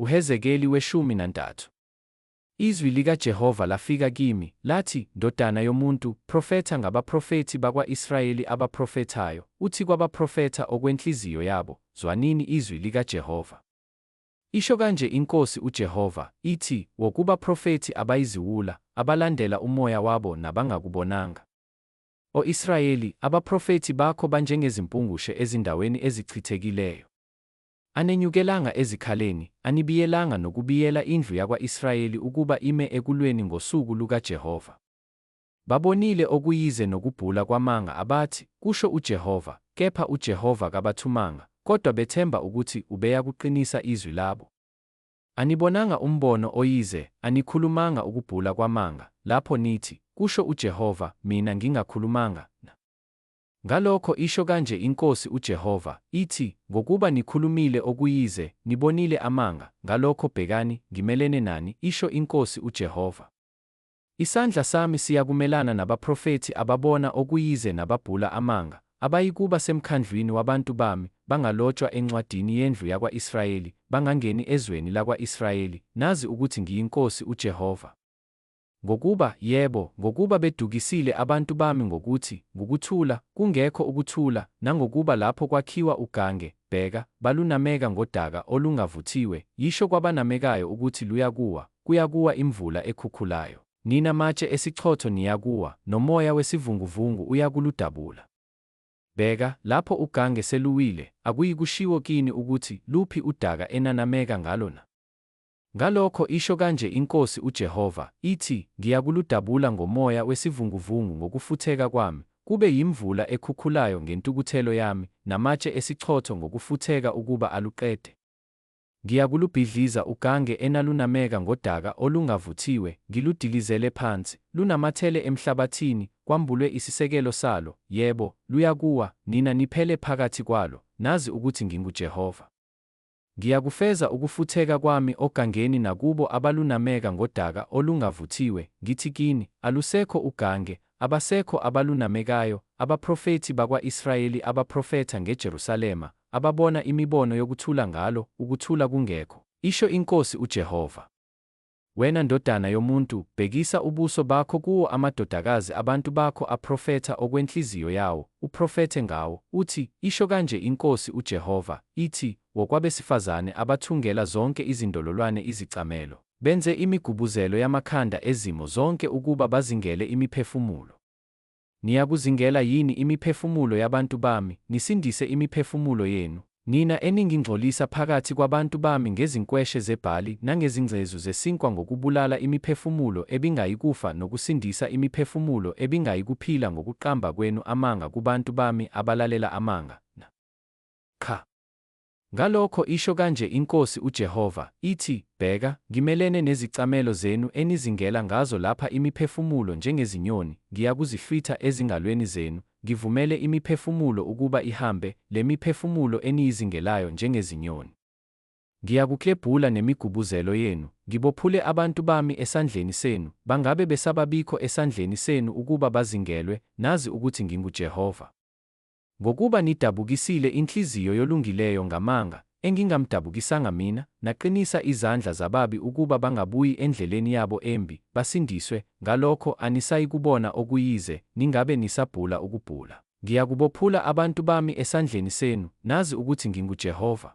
Uhezekeli 13. Izwi likaJehova lafika kimi, lathi, Ndodana yomuntu, profetha ngabaprofethi bakwa-Israyeli abaprofethayo, uthi kwabaprofetha okwenhliziyo yabo, Zwanini izwi likaJehova. Isho kanje iNkosi uJehova, ithi, Wo kubaprofethi abayiziwula, abalandela umoya wabo nabangakubonanga. O Israyeli, abaprofethi bakho banjengezimpungushe ezindaweni ezichithekileyo. Anenyukelanga ezikhaleni, anibiyelanga nokubiyela indlu yakwa-Israyeli ukuba ime ekulweni ngosuku lukaJehova. Babonile okuyize nokubhula kwamanga, abathi, Kusho uJehova, kepha uJehova kabathumanga, kodwa bethemba ukuthi ubeyakuqinisa izwi labo. Anibonanga umbono oyize, anikhulumanga ukubhula kwamanga, lapho nithi, Kusho uJehova, mina ngingakhulumanga, na? Ngalokho isho kanje iNkosi uJehova, ithi, Ngokuba nikhulumile okuyize, nibonile amanga, ngalokho bhekani, ngimelene nani, isho iNkosi uJehova. Isandla sami siyakumelana nabaprofethi ababona okuyize nababhula amanga, abayikuba semkhandlwini wabantu bami, bangalotshwa encwadini yendlu yakwa-Israyeli, bangangeni ezweni lakwa-Israyeli, nazi ukuthi ngiyiNkosi uJehova. Ngokuba, yebo, ngokuba bedukisile abantu bami ngokuthi, Ngukuthula, kungekho ukuthula, nangokuba lapho kwakhiwa ugange, bheka, balunameka ngodaka olungavuthiwe, yisho kwabanamekayo ukuthi luyakuwa, kuyakuwa imvula ekhukhulayo. Nina matshe esichotho niyakuwa, nomoya wesivunguvungu uyakuludabula. Bheka, lapho ugange seluwile, akuyikushiwo kini ukuthi, Luphi udaka enanameka ngalo na? Ngalokho isho kanje iNkosi uJehova, ithi, Ngiyakuludabula ngomoya wesivunguvungu ngokufutheka kwami, kube yimvula ekhukhulayo ngentukuthelo yami, namatshe esichotho ngokufutheka ukuba aluqede. Ngiyakulubhidliza ugange enalunameka ngodaka olungavuthiwe, ngiludilizele phansi, lunamathele emhlabathini, kwambulwe isisekelo salo, yebo, luyakuwa, nina niphele phakathi kwalo, nazi ukuthi nginguJehova. Ngiyakufeza ukufutheka kwami ogangeni nakubo abalunameka ngodaka olungavuthiwe, ngithi kini, Alusekho ugange, abasekho abalunamekayo, abaprofethi bakwa-Israyeli abaprofetha ngeJerusalema, ababona imibono yokuthula ngalo, ukuthula kungekho, isho iNkosi uJehova. Wena ndodana yomuntu, bhekisa ubuso bakho kuwo amadodakazi abantu bakho aprofetha okwenhliziyo yawo, uprofethe ngawo, uthi, Isho kanje iNkosi uJehova, ithi, Wo kwabesifazane abathungela zonke izindololwane izicamelo, benze imigubuzelo yamakhanda ezimo zonke ukuba bazingele imiphefumulo. Niyakuzingela yini imiphefumulo yabantu bami, nisindise imiphefumulo yenu? Nina eningingcolisa phakathi kwabantu bami ngezinkweshe zebhali nangezingcezu zesinkwa ngokubulala imiphefumulo ebingayikufa nokusindisa imiphefumulo ebingayikuphila ngokuqamba kwenu amanga kubantu bami abalalela amanga, na? Qha. Ngalokho isho kanje iNkosi uJehova, ithi, Bheka, ngimelene nezicamelo zenu enizingela ngazo lapha imiphefumulo njengezinyoni, ngiyakuzihlwitha ezingalweni zenu, ngivumele imiphefumulo ukuba ihambe, le miphefumulo eniyizingelayo njengezinyoni. Ngiyakuklebhula nemigubuzelo yenu, ngibophule abantu bami esandleni senu, bangabe besababikho esandleni senu ukuba bazingelwe, nazi ukuthi nginguJehova. Ngokuba nidabukisile inhliziyo yolungileyo ngamanga, engingamdabukisanga mina, naqinisa izandla zababi ukuba bangabuyi endleleni yabo embi, basindiswe, ngalokho anisayikubona okuyize, ningabe nisabhula ukubhula. Ngiyakubophula abantu bami esandleni senu, nazi ukuthi nginguJehova.